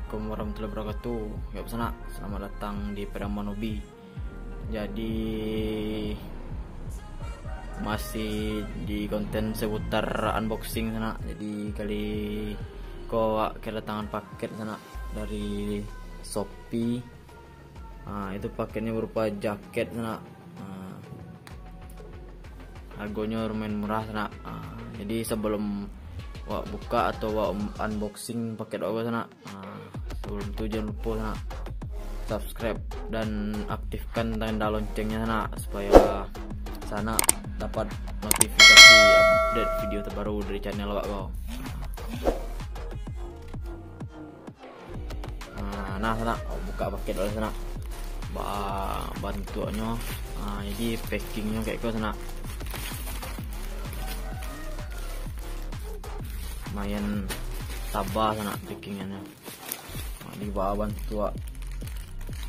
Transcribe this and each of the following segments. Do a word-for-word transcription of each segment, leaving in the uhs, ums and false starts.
Assalamualaikum warahmatullahi wabarakatuh. Yo, sanak, selamat datang di Pedoman Hobi. Jadi, masih di konten seputar unboxing, sanak. Jadi, kali ko awak kedatangan paket, sanak, dari Shopee. Ah, itu paketnya berupa jaket, sanak. Ah, hargonyo lumayan murah, sanak. Ah, jadi, sebelum wak buka atau wak unboxing paket wak ko, sanak, ah, sebelum tu, jangan lupa, sanak, subscribe dan aktifkan tanda loncengnya, sanak, supaya sanak dapat notifikasi update video terbaru dari channel wak ko. Ah, nah, sanak, buka paket dulu, sanak. Ba-, bantuaknyo, ah, jadi packingnyo kayak ko, sanak. Lumayan taba, sanak, packingnyo. Ah, di bawah bantuak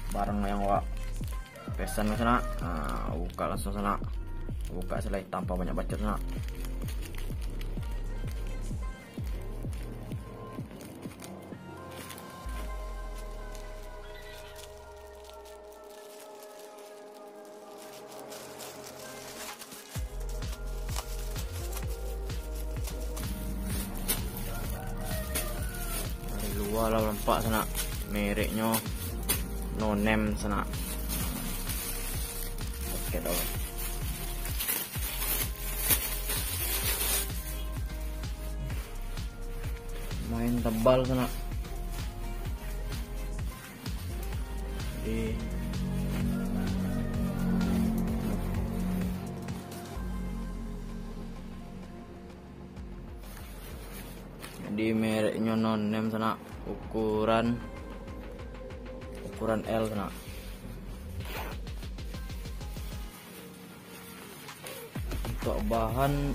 barang yang wak pesan, sanak. Ah, buka langsung, sanak. Buka selai tanpa banyak bacot, sanak. Dari lua lah nampak, sanak. Mereknyo no name, sanak. Oke, dah. Main tebal, sanak. Jadi, jadi mereknyo no name, sanak. Ukuran, ukuran L, sanak. Untuk bahan,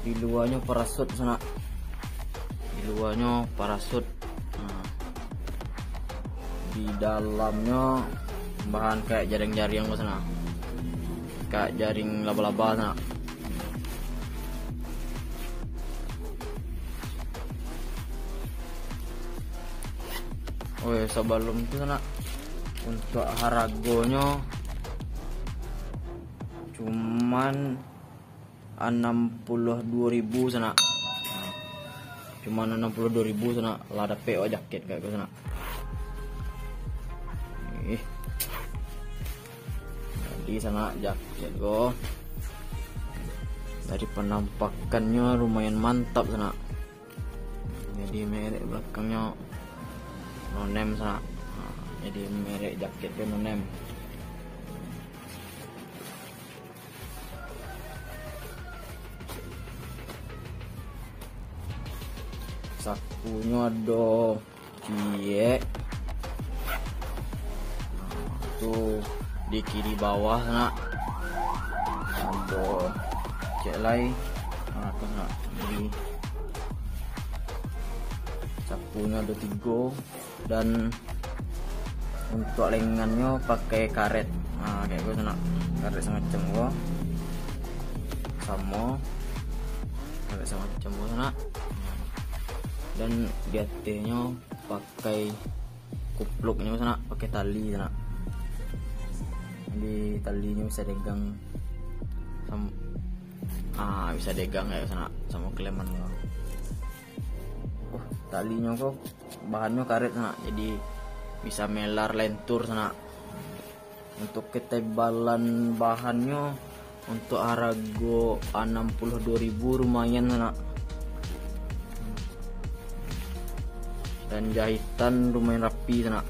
di luanyo parasut, sanak. Di luanyo parasut. Nah, di dalamnyo bahan kayak jaring-jaring ko, sanak. Kayak jaring laba-laba, sanak. Oh ya, sebelum tu, sanak, untuk haragonyo cuman anam puluah duo ribu, sanak. Cuman anam puluah duo ribu, sanak, lah dapek wak jaket kayak ko, sanak. Ih. Jadi, sanak, jaket ko dari penampakannyo lumayan mantap, sanak. Jadi, merek balakangnyo no name, sanak. Nah, jadi merek jaket tu no name. Sakunyo ado ciek. Nah, tu di kiri bawah, sanak. Ado ciek lai. Nah, tu, sanak. Jadi, sakunyo ado tigo. Dan untuk lengannyo pakai karet. Nah, kayak ko, sanak. Karet semacam ko. Samo. Karet semacam ko, sanak. Dan di atasnyo pakai kupluknyo, sanak, pakai tali, sanak. Jadi, talinyo bisa degang sam-, ah, bisa degang kayak ko, sanak, samo kleman ko. Uh, talinyo ko, bahannyo karet, sanak, jadi bisa melar lentur, sanak. Untuk ketebalan bahannyo, untuk harago anam puluah duo ribu, lumayan, sanak. Dan jahitan lumayan rapi, sanak.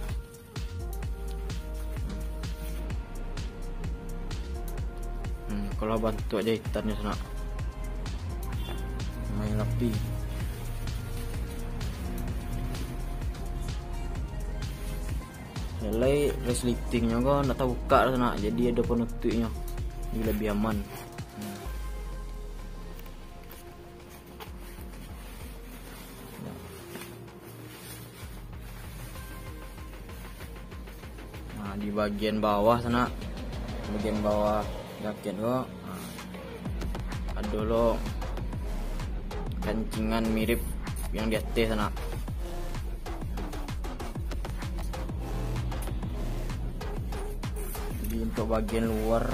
Hmm, kalau bantuak jahitannyo, sanak, lumayan rapi. Lai resletingnyo ko ndak tabukak, sanak, jadi ado panutuiknyo, jadi lebih aman. Hmm. Nah, di bagian bawah, sanak, bagian bawah jaket ko, nah, ado lo kancingan mirip yang di ateh, sanak. Untuk bagian luar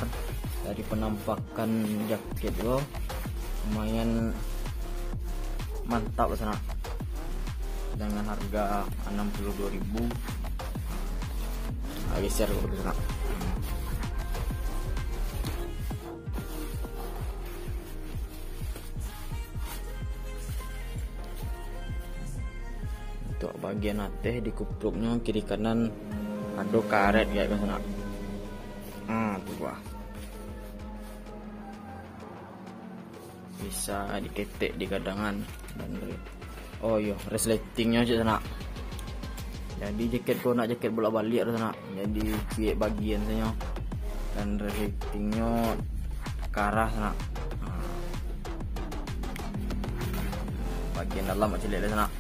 dari penampakan jaket tu lumayan mantap sanak, dengan harga enam puluh dua ribu. Geser dulu sanak. Untuk bagian ateh di kupluknyo kiri kanan ado karet kayak gitu sanak. Ah, tu bah. Bisa diketek di gadangan dan re-, oh iyo, resletingnyo cek sanak. Jadi jaket ko nak jaket bolak-balik tu sanak. Jadi ciek bagian sajo. Dan resletingnyo karah sanak. Ha. Bagian dalam cek lah sanak.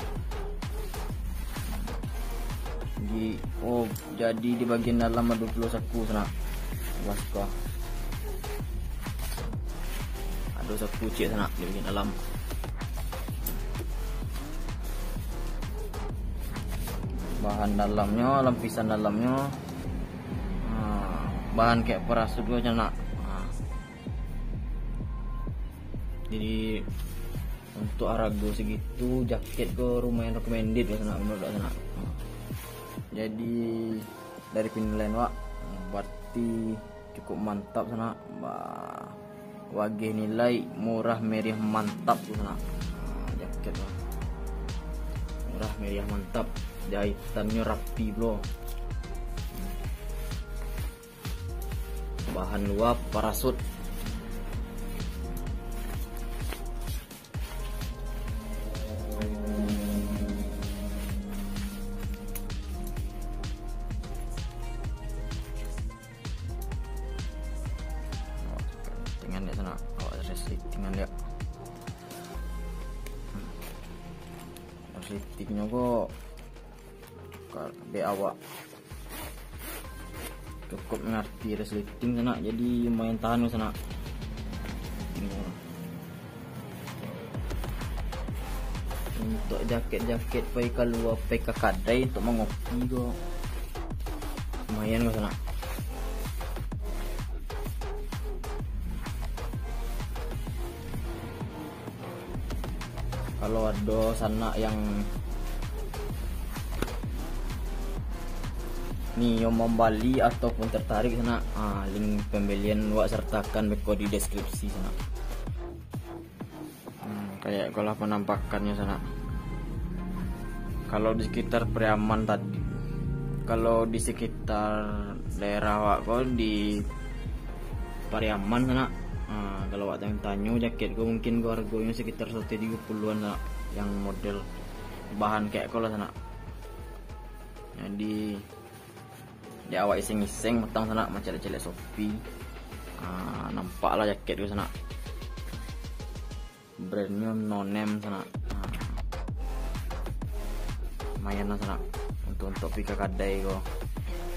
Di, oh, jadi di bagian dalam ado pulo saku sanak. Wah, ko. Ado saku ciek sanak di bagian dalam. Bahan dalamnyo, lapisan dalamnyo, ha, bahan kayak parasut ko sanak. Ha. Jadi untuk harago segitu, jaket ko lumayan recommended lah sanak, menurut wak sanak. Ha. Jadi dari penilaian wak, berarti cukup mantap sanak. Bah, wak agiah nilai murah meriah mantap tu sanak. Ha, jaket tu murah meriah mantap, jahitannyo rapi pulo. Bahan lua parasut. Tinggal lihat sana, awak resletingan lihat. Resletingnyo ko ka-, dek awak cukup ngarti resleting sanak, jadi lumayan tahan sanak. Untuk jaket-jaket pai kalua, pai ka kadai untuk mangopi ko lumayan ko sanak. Kalau ado sanak yang nio mambali ataupun tertarik sanak, ah, link pambalian wak sertakan beko di deskripsi sanak. Hmm, kayak ikolah penampakannyo sanak. Kalau di sekitar Pariaman tadi, kalau di sekitar daerah awak ko di Pariaman sanak. Ah, kalau awak tanyo-tanyo jaket ko mungkin ko hargonyo sekitar satu tigo puluhan sanak, yang model bahan kayak ko lah sanak. Jadi, di awak iseng-iseng matang sanak, macalek-calek Shopee. Ah, nampak lah jaket ko sanak. Brandnyo no name sanak. Ah. Lumayan lah sanak. Untuk, untuk pi ka kadai ko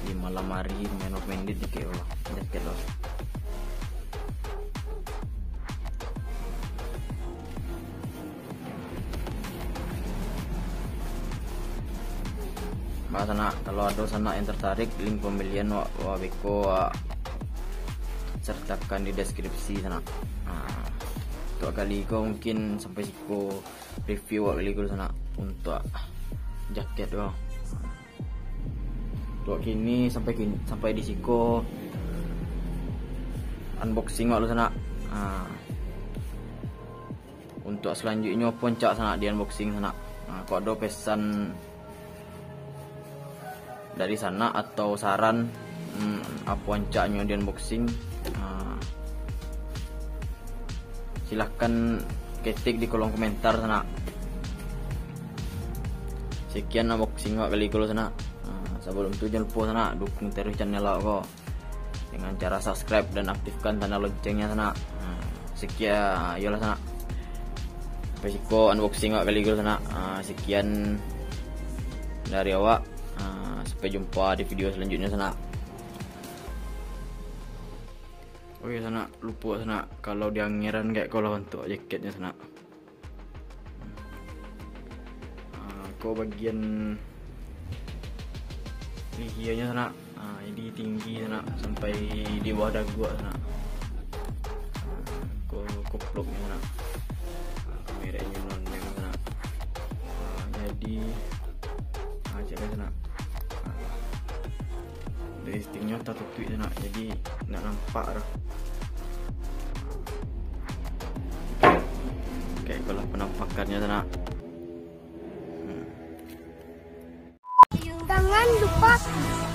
di malam hari, lumayan recommended dikit ko lah. Jaket lo. Bah sanak, kalau ado sanak yang tertarik, link pambalian wak, wak beko, wak sertakan di deskripsi sanak. Nah, untuk kali ko mungkin sampai siko review wak kali ko sanak untuk jaket ko. Untuk kini sampai kini, sampai di siko unboxing wak lo sanak. Nah, untuk selanjutnyo puncak sanak di unboxing sanak. Nah, kok ado pesan dari sanak atau saran, hmm, apo ancaknyo di unboxing, ah, silahkan ketik di kolom komentar sanak. Sekian unboxing wak kali ko lo sanak. Ah, sabalum tu jan lupo sanak dukung terus channel awak ko dengan cara subscribe dan aktifkan tanda loncengnya sanak. Ah, sekian, iyolah sanak. Sampai siko unboxing wak kali ko lo sanak. Ah, sekian dari awak. Ah, sampai jumpa di video selanjutnya sanak. Oke sanak, lupo sanak, kalau di angeran kayak ko lah untuk jaketnya sanak. Ah, ko bagian lihianyo sanak. Ah, jadi tinggi sanak, sampai di bawah daguak sanak. Ah, ko-, koploknyo sanak. Ah, kameranyo non lem sanak. Ah, jadi, ah, cek lah sanak. Ah, dari settingnyo tatutuik sanak, jadi ndak nampak doh. Oke, itulah penampakannyo sanak. Hmm. Jangan lupa klik